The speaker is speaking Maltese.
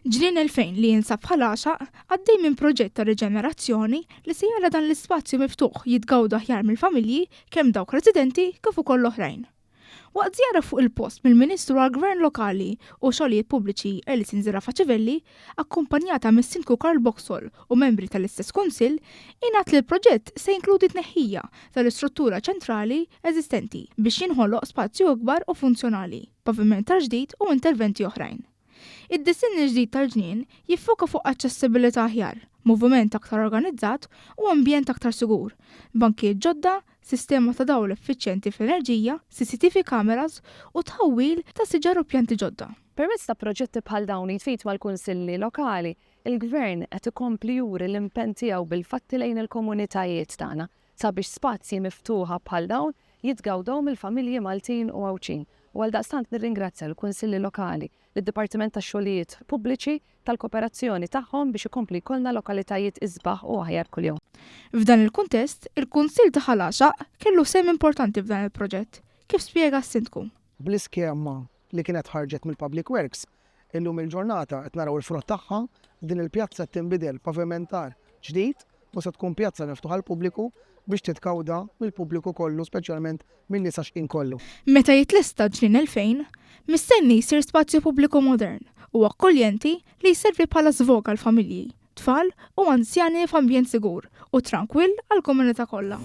Ġnien 2000 li jinsab f'Ħal Għaxaq għaddej minn proġett ta' riġenerazzjoni li se jara dan l-ispazju miftuħ jitgawda aħjar mill-familji kemm dawk residenti kif ukoll l-oħrajn. Waqt żjara fuq il-post mill-Ministru għall-Gvern Lokali u Xogħlijiet Pubbliċi Alison Zerafa Civelli, akkumpanjata mis-Sindku Karl Boxall u membri tal-istess Kunsill, ingħad li l-proġett se jinkludi tneħħija tal-istruttura ċentrali eżistenti biex jinħoloq spazju ikbar u funzjonali, pavimentar ġdid u interventi oħrajn. Id-disinn il-ġdid tal-ġnien jiffoka fuq aċċessibilità aħjar, moviment aktar organizzat u ambjent aktar sigur, bankijiet ġodda, sistema ta' dawl effiċjenti fl-enerġija, CCTV cameras u tħawwil ta' siġar u pjanti ġodda. Permezz ta' proġetti bħal dawn id f'id mal-kunsilli lokali, il-Gvern qed ikompli juri l-impenn tiegħu bil-fatti lejn il-komunitajiet tagħna sabiex spazji miftuħa bħal dawn jitgawdew mill-familji Maltin u Għawdxin u għaldaqstant nirringrazzja lill-Kunsilli Lokali, lid-Dipartiment tax-Xogħlijiet Pubbliċi tal-kooperazzjoni tagħhom biex ikompli jkollna lokalitajiet isbaħ u aħjar kuljum. F'dan il-kuntest, il-Kunsill ta' Ħal Għaxaq kellu sehem importanti f'dan il-proġett, kif spjega s-Sindku. Bl-iskema li kienet ħarġet mill-Public Works, illum il-ġurnata qed naraw il-frott tagħha, din il-pjazza qed tinbidel pavimentar ġdid u se tkun pjazza miftuħa għall-pubbliku biex titgawda mill-pubbliku kollu speċjalment min-nies Għaxqin kollu. Meta jitlesta Ġnien 2000, mistenni jsir spazju pubbliku modern u akkoljenti li jservi bħala żvog għall-familji, tfal u anzjani f'ambjent sigur u trankwill għall-komunità kollha.